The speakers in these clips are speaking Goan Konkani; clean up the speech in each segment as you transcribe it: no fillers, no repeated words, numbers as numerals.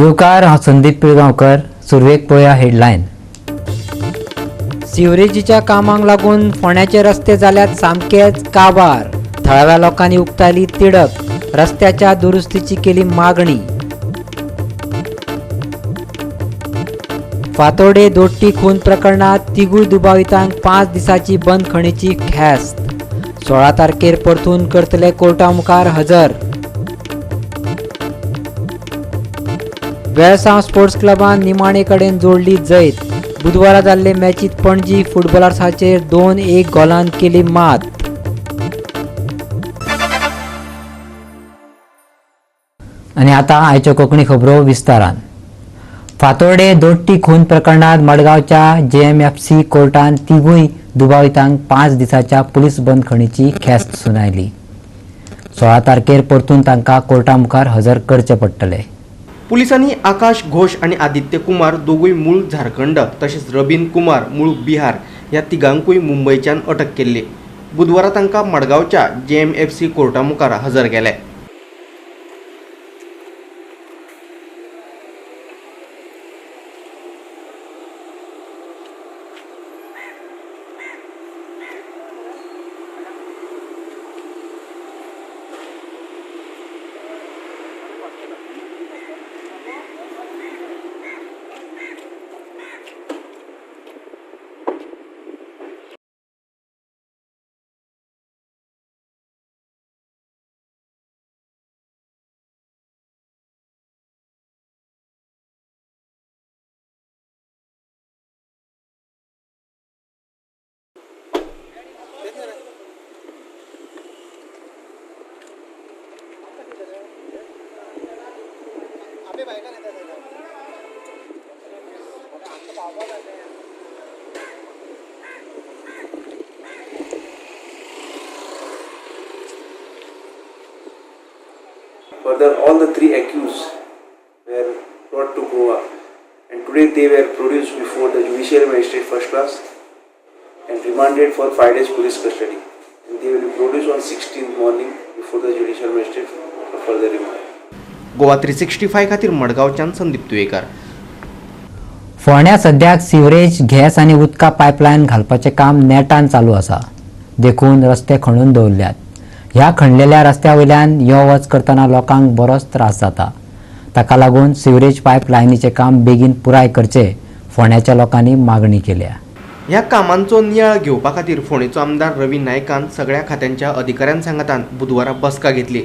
येवकार, हांव संदीप पिळगांवकर. सुरवेक पळोवया हेडलायन. सिवरेजीच्या कामांक लागून फोंड्याचे रस्ते जाल्यात सामकेच काबार. थळाव्या लोकांनी उक्तायली तिडक, रस्त्याच्या दुरुस्तीची केली मागणी. फातोर्डे दोट्टी खून प्रकरणात तिगूय दुबावितांक 5 दिसांची बंदखणीची ख्यास्त. 16 तारखेर परतून करतले कोर्टा मुखार हजर. वेळसांव स्पोर्ट्स क्लबान निमाणे कडेन जोडली जैत. बुधवारा जाल्ले मॅचीत पणजी फुटबॉलर्साचेर 2-1 गोलान केली मात. आनी आतां आयच्यो कोंकणी खबरो विस्तारान. फातोर्डे दोट्टी खून प्रकरणात मडगांवच्या JMFC कोर्टान तिगूय दुबावितांक 5 दिसांच्या पुलीस बंदखणीची ख्यास्त सुनायली. 16 तारखेर परतून तांकां कोर्टा मुखार हजर करचे पडटले. पुलिसांनी आकाश घोष आनी आदित्य कुमार दोगूय मूळ झारखंड तशेंच रबीन कुमार मूळ बिहार ह्या तिगांकूय मुंबयच्यान अटक केल्ली. बुधवारा तांकां मडगांवच्या JMFC कोर्टा मुखार हजर केले. Further, all the 3 accused were brought to Goa and today they were produced before the Judicial Magistrate First Class and remanded for 5 days police custody, and they will be produced on 16th morning before the Judicial Magistrate for further remand. Goa 365 खातीर मडगांवच्यान संदीप तुयेकर. फोंड्या सद्याक सिवरेज, गॅस आनी उदका पायपलायन घालपाचें काम नेटान चालू आसा. देखून रस्ते खणून दवरल्यात. ह्या खणलेल्या रस्त्या वयल्यान यो वच करतना लोकांक बरोच त्रास जाता. ताका लागून सिवरेज पायपलायनीचें काम बेगीन पुराय करचें फोंड्याच्या लोकांनी मागणी केल्या. ह्या कामांचो नियाळ घेवपा खातीर फोंडेचो आमदार रवी नायकान सगळ्या खात्यांच्या अधिकाऱ्यां सांगातान बुधवारा बसका घेतली.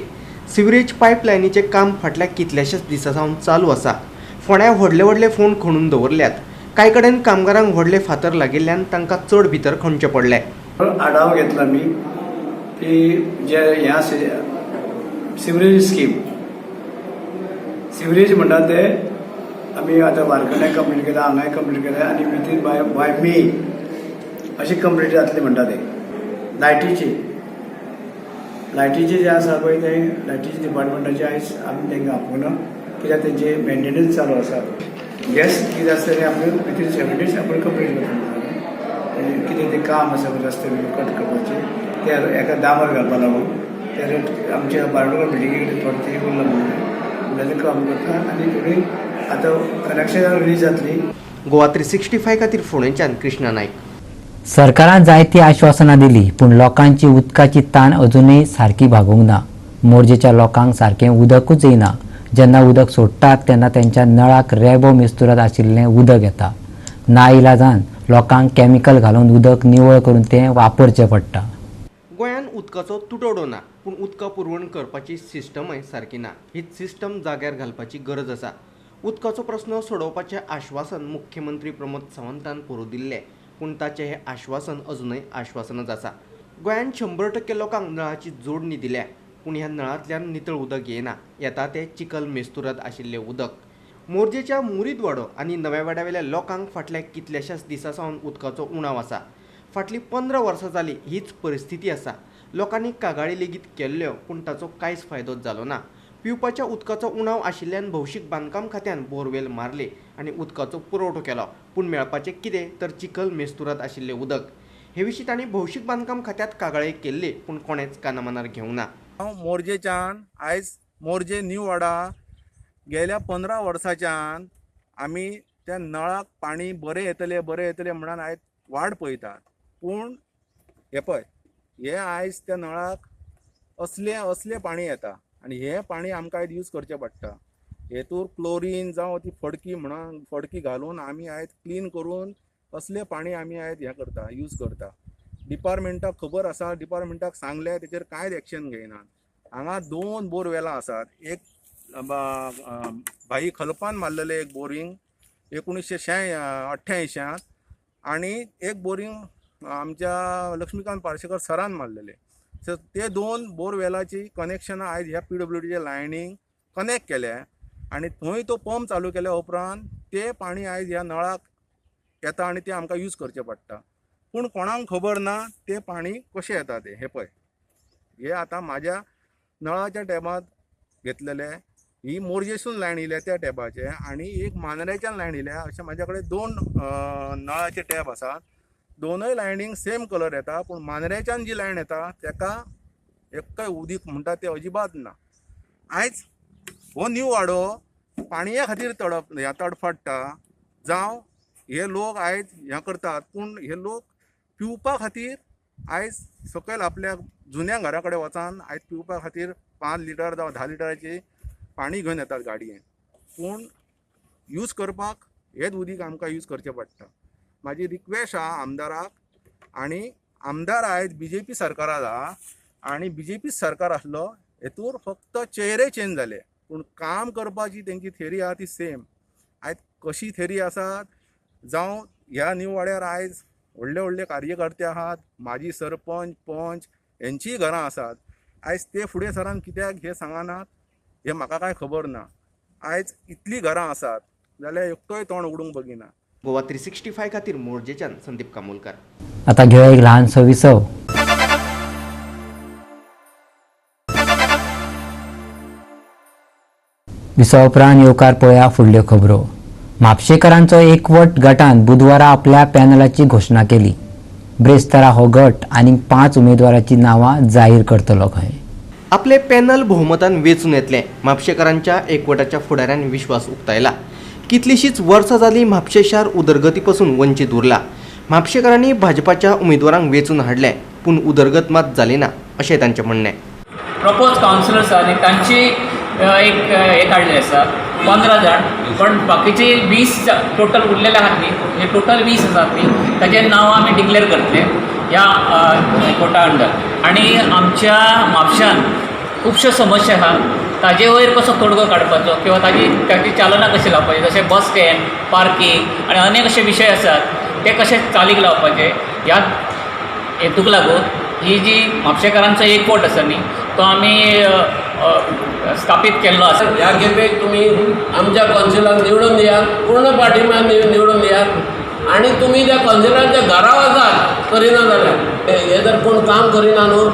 सिवरेज पायपलायनीचें काम फाटल्या कितल्याशाच दिसां सावन चालू आसा. फोंड्या व्हडले व्हडले फोंड खणून दवरल्यात. कांय कडेन कामगारांक व्हडले फातर लागिल्ल्यान तांकां चड भितर खणचे पडले. आढावा घेतला मी की जे हे आसा सिवरेज स्कीम, सिवरेज म्हणटा ते आमी आतां वारकण्याक कंप्लीट केला, हांगाय कंप्लीट केल्या आनी विथीन बाय मे अशी कंप्लीट जातली म्हणटा ते. लायटीचे जे आसा पळय ते लायटीचे डिपार्टमेंटाचे आयज आमी तांकां आपोवना कित्याक तेंचे मेंटेनन्स चालू आसा. गॅस कितें आसता तें आमी विथीन 7 days आपूण कंप्लीट करतले. कितें तें काम आसा पळय रस्ते कट करपाचें ते एका दामर घालपा लागून ते आमच्या बारडोर बिल्डिंगे कडेन थोडें तरी उरलां म्हणून तें काम करता आनी थोडी आतां कनेक्शनां रिलीज जातली. गोवा 365 खातीर फोंडेच्यान कृष्णा नायक. सरकारान जायतीं आश्वासनां दिली पूण लोकांची उदकाची ताण अजुनूय सारकी भागूंक ना. मोरजेच्या लोकांक सारकें उदकूच येना. जेन्ना उदक सोडटात तेन्ना तेंच्या नळाक रेबो मिस्तुराद आशिल्लें उदक येता. ना इलाजान लोकांक कॅमिकल घालून उदक निवळ करून तें वापरचें पडटा. गोंयांत उदकाचो तुटवडो ना, पूण उदका पुरवण करपाची सिस्टमय सारकी ना. हीच सिस्टम जाग्यार घालपाची गरज आसा. उदकाचो प्रस्न सोडोवपाचें आश्वासन मुख्यमंत्री प्रमोद सावंतान पोरूं दिल्लें, पूण ताचें हें आश्वासन अजुनय आश्वासनच आसा. गोंयांत 100% लोकांक नळाची जोडणी दिल्या, पूण ह्या नळांतल्यान नितळ उदक येना. येता तें चिखल मेस्तुराद आशिल्लें उदक. मोरजेच्या मुरीदवाडो आनी नव्या वाड्यावेल्या लोकांक फाटल्या कितल्याशाच दिसां सावन उदकाचो उणाव आसा. फाटलीं 15 वर्सां जालीं हीच परिस्थिती आसा. लोकांनी कागाळी लेगीत केल्ल्यो, पूण ताचो कांयच फायदो जालो ना. पिवपाच्या उदकाचो उणाव आशिल्ल्यान भौशीक बांदकाम खात्यान बोरवेल मारली आनी उदकाचो पुरवठो केलो, पूण मेळपाचें कितें तर चिखल मेस्तुराद आशिल्लें उदक. हे विशीं तांणी भौशीक बांदकाम खात्यांत कागाळी केल्ली, पूण कोणेंच कानामनार घेवंक ना. हांव मोरजेच्यान आयज मोरजे न्यू वाडा गेल्या 15 वर्साच्यान आमी त्या नळाक पाणी बरें येतलें बरें येतलें म्हणून आयज वाट पळयतात. पूण हें पळय, हें आयज त्या नळाक असलें असलें पाणी येता आनी हें पाणी आमकां आयज यूज करचें पडटा. हेतूर क्लोरीन जावं ती फडकी म्हणून फडकी घालून आमी आयज क्लीन करून असलें पाणी आमी आयज हें करता, यूज करता. डिपार्टमेंटाक खबर आसा, डिपार्टमेंटाक सांगलें, तेचेर कांयच एक्शन घेयनात. हांगा 2 बोरवेलां आसात. एक भाई खलपान मारलेलें एक बोरींग 1988 आनी एक बोरींग आमच्या लक्ष्मीकांत पार्सेकर सरान मारलेलें. सो ते 2 बोरवेलाची कनेक्शनां आयज ह्या PWDच्या लायनीक कनेक्ट केल्या आनी थंय तो पंप चालू केल्या उपरांत ते पाणी आयज ह्या नळाक येता आनी तें आमकां यूज करचें पडटा. पूण कोणाक खबर ना तें पाणी कशें येता तें. हें पळय, हें आतां म्हाज्या नळाच्या टॅबांत घेतलेलें, ही मोरजेसून लायन येयल्या त्या टॅबाचे आनी एक मांद्रेच्यान लायन येयल्या. अशें म्हाज्या कडेन 2 नळाचे टॅब आसात. दोनूय लायनींक सेम कलर येता, पूण मांद्रेच्यान जी लायन येता तेका एकय उदीक म्हणटा तें अजिबात ना. आयज हो न्यू वाडो पाणया खातीर तडफडटा, जावं हे लोक आयज हें करतात, पूण हे लोक पिवपा खातीर आयज सकयल आपल्या जुन्या घरा कडेन वचान आयज पिवपा खातीर 5 लिटर जावं 10 लिटराची पाणी घेवन येतात गाडयेन. पूण यूज करपाक हेच उदीक आमकां यूज करचें पडटा. म्हाजी रिक्वेस्ट आहा आमदाराक, आनी आमदार आयज BJP सरकाराक आहा आनी BJP सरकार आसलो हेतूर फक्त चेहरे चेंज जाले, पूण काम करपाची तेंची थेरी आहा ती सेम. आयज कशी थेरी आसात जावं ह्या न्यू वाड्यार आयज व्हडले व्हडले कार्यकर्ते आहात, माजी सरपंच पंच हेंचीय घरां आसात. आयज ते फुडें सरान कित्याक हें सांगनात हें म्हाका कांय खबर ना. आयज इतलीं घरां आसात जाल्यार एकटोय तोंड उगडूंक बगिना. गोवा 365 खातीर मोरजेच्यान संदीप कामोलकर. आता घेवया एक ल्हानसो विसव. विसवा उपरांत येवकार पळया फुडल्यो खबरो. म्हापशेकरांचो एकवट गटान बुधवारा आपल्या पॅनलाची घोशणा केली. ब्रेस्तारा हो गट आनीक 5 उमेदवाराची नांवां जाहीर करतलो खंय. आपले पॅनल भोवमतान वेंचून येतले म्हापशेकरांच्या एकवटाच्या फुडाऱ्यान विश्वास उक्तायला. कितलीशीच वर्सां जाली म्हापशें शार उदरगती पसून वंचीत उरला. म्हापशेकरांनी भाजपाच्या उमेदवारांक वेंचून हाडले, पूण उदरगत मात जाली ना अशें तांचें म्हणणें. प्रपोज कावन्सिलर्स आनी तांची एक हे काडलें आसा 15 जाण, पण बाकीचे 20 टोटल उरलेले आहात न्ही, म्हणजे टोटल 20 आसात न्ही, ताजे नांव आमी डिक्लेअर करतले ह्या कोटा अंडर. आनी आमच्या म्हापशान खुबश्यो समस्या आहा, ताजे वयर कसो तोडगो काडपाचो किंवा ताजी चालना कशी लावपाची, जशें बस स्टँड, पार्कींग आनी अनेक अशे विशय आसात ते कशे चालीक लावपाचे. ह्या हेतूक लागून ही जी म्हापशेकारांचो एकवट आसा न्ही तो आमी स्थापीत केल्लो आसा. ह्या खेपेक तुमी आमच्या कौन्सिलाक निवडून दियात, पूर्ण पाठिंबा निवडून दियात आनी तुमी त्या कौन्सिलांच्या घरा वचात करिना जाल्यार. हे जर कोण काम करिना न्हू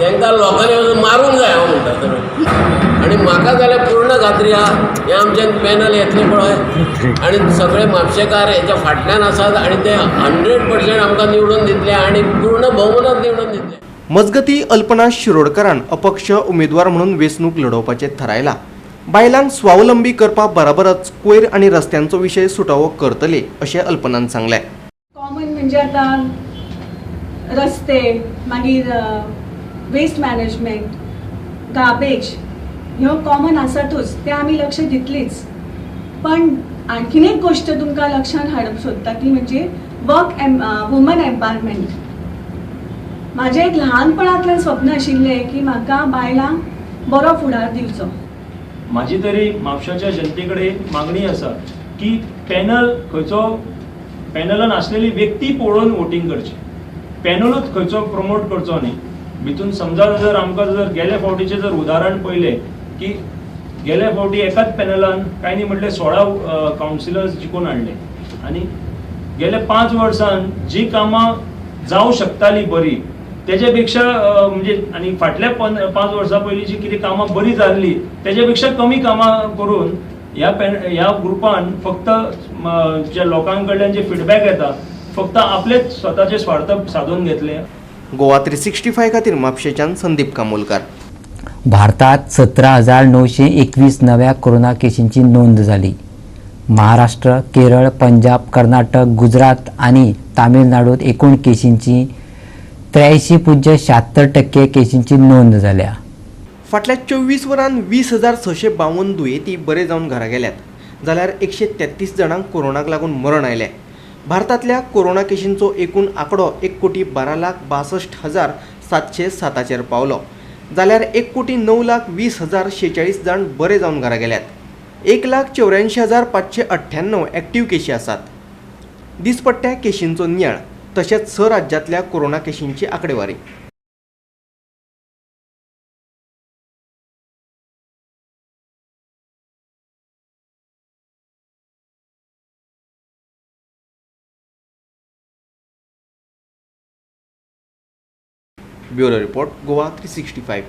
तांकां लोकांनी वचून मारूंक जाय हांव म्हणटा तर. आनी म्हाका जाल्यार पूर्ण खात्री आहा हें आमचें पॅनल येतलें पळय आनी सगळे म्हापशेकार हेच्या फाटल्यान आसात आनी ते 100% आमकां निवडून दितले आनी पूर्ण भोवमतान निवडून दितले. मजगती अल्पना शिरोडकरान अपक्ष उमेदवार म्हणून वेंचणूक लढोवपाचें थारायलां. बायलांक स्वावलंबी करपा बराबरच कोयर आनी रस्त्यांचो विशय सुटावो करतले अशें अल्पनान सांगलें. कॉमन म्हणजे आतां रस्ते, मागीर वेस्ट मॅनेजमेंट, गार्बेज ह्यो कॉमन आसातूच, ते आमी लक्ष दितलीच. पण आणखीन एक गोष्ट तुमकां लक्षात हाडूंक सोदता ती म्हणजे वर्क वुमन एम्पावरमेंट. म्हाजें एक ल्हानपणांतल्यान स्वप्न आशिल्लें की म्हाका बायलांक बरो फुडार दिवचो. म्हाजी तरी म्हापशाच्या जनते कडेन मागणी आसा की पॅनल खंयचो पॅनलान आसलेली व्यक्ती पळोवन वोटींग करची, पॅनलूच खंयचो प्रमोट करचो न्ही. भितून समजा जर आमकां जर गेल्या फावटीचें जर उदाहरण पळयलें की गेल्या फावटी एकाच पॅनलान कांय न्ही म्हटल्यार 16 कावन्सिलर्स जिखून हाडले आनी गेल्या 5 वर्सान जी कामां जावं शकताली बरी तेजे पेक्षा म्हणजे आनी फाटल्या 5 वर्सां पयलीं जी कितें कामां बरी जाल्ली तेजे पेक्षा कमी कामां करून ह्या ग्रुपान फक्त ज्या लोकां कडल्यान जे फिडबॅक येता फक्त आपलेच स्वताचे स्वार्थ साधून घेतले. गोवा 365 खातीर म्हापशेच्यान संदीप कामोलकर. भारतात 17,921 नव्या कोरोना केशींची नोंद जाली. महाराष्ट्र, केरळ, पंजाब, कर्नाटक, गुजरात आनी तामिळनाडूत एकूण केशींची 83.76% केशींची नोंद जाल्या. फाटल्या 24 वरांत 20,652 दुयेंती बरे जावन घरा गेल्यात, जाल्यार 133 जाणांक कोरोनाक लागून मरण आयलें. भारतांतल्या कोरोना केशींचो एकूण आंकडो 1,12,62,707 पावलो, जाल्यार 1,09,20,046 जाण बरे जावन घरा गेल्यात. 1,84,598 एक्टिव्ह केशी आसात. दिसपट्ट्या केशींचो नियाळ तशेंच 6 राज्यांतल्या कोरोना केशींची आंकडेवारी. Bureau report, Goa 365.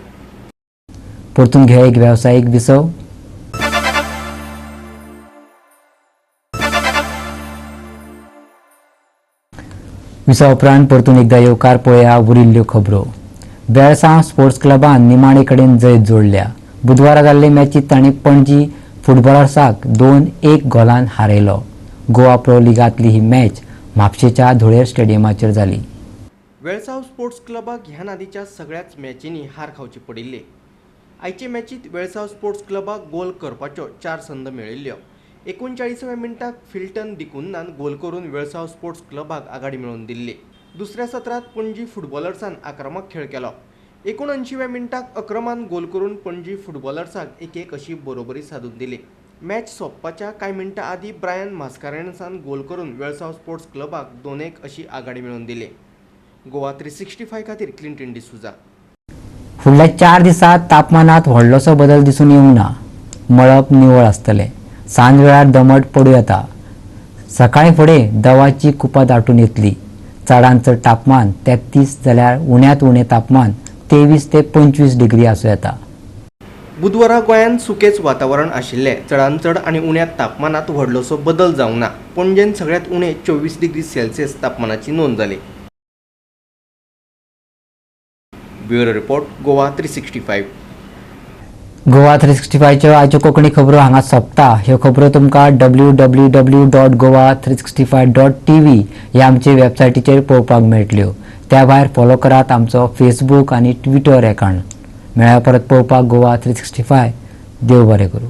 परतून घेया एक वेवसायीक विसव. विसवा उपरांत परतून एकदा येवकार पळया उरिल्ल्यो खबरो. बेळसांव स्पोर्ट्स क्लबान निमाणे कडेन जैत जोडल्या. बुधवारा जाल्ले मॅचीत तांणी पणजी फुटबॉलर्साक 2-1 गोलान हारयलो. गोवा प्रो लिगांतली ही मॅच म्हापशेच्या धुळेर स्टेडियमाचेर जाली. वेळसांव स्पोर्ट्स क्लबाक ह्या नादीच्या सगळ्याच मॅचींनी हार खावची पडिल्ली. आयचे मॅचीत वेळसांव स्पोर्ट्स क्लबाक गोल करपाच्यो 4 संद मेळिल्ल्यो. 39व्या मिनटाक फिल्टन डिकुन्नान गोल करून वेळसांव स्पोर्ट्स क्लबाक आघाडी मेळोवन दिल्ली. दुसऱ्या सत्रांत पणजी फुटबॉलर्सान आक्रमक खेळ केलो. 79व्या मिनटाक अक्रमान गोल करून पणजी फुटबॉलर्साक 1-1 अशी बरोबरी साधून दिली. मॅच सोंपपाच्या कांय मिनटां आदीं ब्रायन मास्कारेन्सान गोल करून वेळसांव स्पोर्ट्स क्लबाक 2-1 अशी आघाडी मेळोवन दिली. गोवा 365 खातीर क्लिंटन डिसुजा. फुडल्या 4 दिसांत तापमानात व्हडलोसो बदल दिसून येवंक ना. मळब निवळ आसतलें. सांजवेळार दमट पडूं येता. सकाळीं फुडें दवाची कुपां दाटून येतली. चडांत चड तापमान 33 जाल्यार उण्यांत उणें तापमान 23 ते 25 डिग्री आसूं येता. बुधवारा गोंयांत सुकेच वातावरण आशिल्लें. चडांत चड आनी उण्यांत तापमानात व्हडलोसो बदल जावंक ना. पणजेन सगळ्यांत उणें 24 डिग्री सेल्सियस तापमानाची नोंद जाली. Bureau report, Goa 365. Goa 365च्यो आयच्यो कोंकणी खबरो हांगा सोंपता. ह्यो खबरो तुमकां www.goa365.tv ह्या आमचे वेबसायटीचेर पळोवपाक मेळटल्यो. त्या भायर फॉलो करात आमचो फेसबूक आनी ट्विटर एकाउंट. मेळ्या परत पळोवपाक गोवा 365. देव बरें करूं.